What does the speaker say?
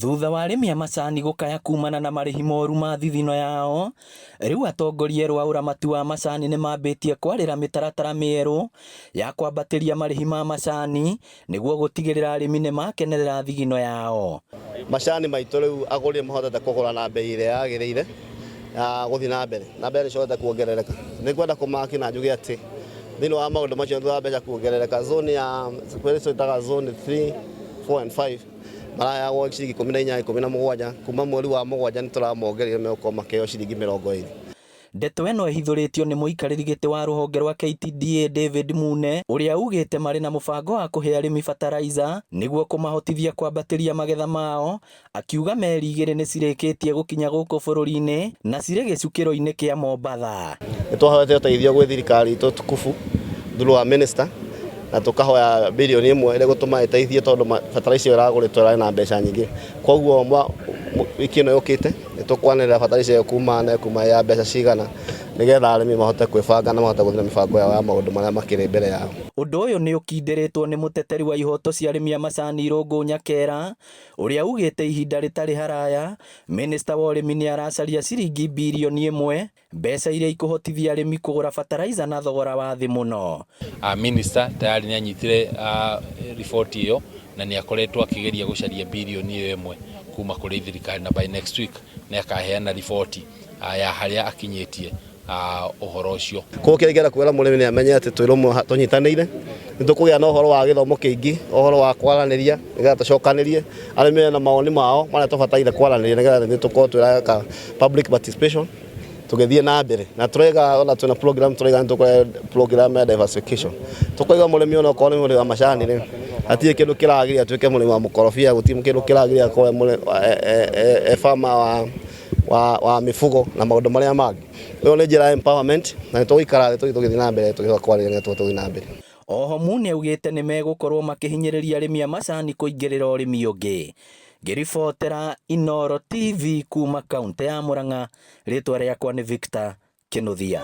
Thutha wa arĩmi a macani gũkaya kumana na marĩhi moru ma thithino yao, rĩu atongoria erũ a ũramati wa macani nĩ mambĩtie kwarĩra mĩtaratara mĩerũ ya kwambatĩria marĩhi ma macani nĩguo gũtigĩrĩra arĩmi nĩ makenerera thigino yao. Macani maitũ rĩu agũri nĩ mahotete kũgũra na mbei ĩrĩa yagĩrĩire ya gũthiĩ na mbere na mbere nĩ cihotete kuongerereka. Nĩ ngwenda kũmaki na njuge atĩ thĩinĩ wa maũndũ macio thutha wa mbeca kuongerereka zone ya kũrĩ twĩtaga zone 3, 4 and 5 maraheagwo ciringi 18, 17 kuma mweri wa 7 nĩ tũramongereire megũkorwo makĩheo ciringi 20. Ndeto ĩno ĩhithũrĩtio nĩ mũikarĩri gĩtĩ wa rũhonge rwa KTDA David Mune ũrĩa ugĩte marĩ na mũbango wa kũhe arĩmi bataraiza nĩguo kũmahotithia kwambatĩria magetha mao, akiuga meri igĩrĩ nĩ cirĩkĩtie gũkinya gũkũ bũrũri-inĩ na cirĩ gĩcukĩro-inĩ kĩa Mombatha. Nĩ twahoete ũteithio gwĩ thirikari itũ tukufu through our minister na tũkahoya birioni 1 ĩrĩa ĩgũtũma ĩteithie tondũ bataraica ĩyo ĩragũrĩtwo ĩrarĩ na mbeca nyingĩ. Koguo wiki ĩno yũkĩte nĩ tũkwanĩrĩra bataraica ĩyo kuma na ĩkuma ya mbeca cigana nĩgetha arĩmi mahote kwĩbanga na mahote gũthiĩ na mĩbango yao ya maũndũ marĩa makĩrĩ mbere yao. Ũndũ ũyũ nĩ ũkindĩrĩtwo nĩ mũteteri wa ihoto cia arĩmi a macani Irũngũ Nyakera ũrĩa ugĩte ihinda rĩtarĩ haraya minista wa ũrĩmi nĩ aracaria ciringi birioni 1 mbeca iria ikũhotithia arĩmi kũgũra bataraiza na thogora wa thĩ mũno. Minister tayari nĩ anyitire riboti ĩyo na nĩ akoretwo akĩgeria gũcaria birioni ĩyo 1 kuma kũrĩ thirikari na by next week nĩ akaheana riboti ya harĩa akinyĩtie ũhoro ũcio. Koguo kĩrĩa ingĩenda kwĩra mũrĩmi nĩ amenye atĩ twĩ rũmwe tũnyitanĩire, nĩ tũkũgĩa na ũhoro wa gĩthomo kĩingĩ, ũhoro wa kwaranĩria nĩgetha tũcokanĩrie arĩmi mena mawoni mao marĩa tũbataire kwaranĩria nĩgetha ithuĩ tũkorwo twĩreka public participation tũgĩthiĩ na mbere na tũraiga ona twĩna program tũraiga nĩ tũkũrehe program ya diversification tũkaiga mũrĩmi ona okorwo nĩ mũrĩmi wa macani rĩ hatirĩ kĩndũ kĩragiria atuĩke mũrĩmi wa mũkorobia gũtirĩ kĩndũ kĩragiria akorwo e farmer wa mĩfugo na maũndũ marĩa mangĩ. Ĩyo nĩ njĩra ya empowerment na nĩ tũgũikara thĩ tũgĩthiĩ na mbere tũgĩcoka kwarĩrĩria nĩgetha tũgĩthiĩ na mbere. Oho Mune augĩte nĩ megũkorwo makĩhinyĩrĩria arĩmi a macani kũingĩrĩra ũrĩmi ũngĩ. Ngĩribotera Inooro TV kuma kaũntĩ ya Murang'a, rĩtwa rĩakwa nĩ Victor Kĩnuthia.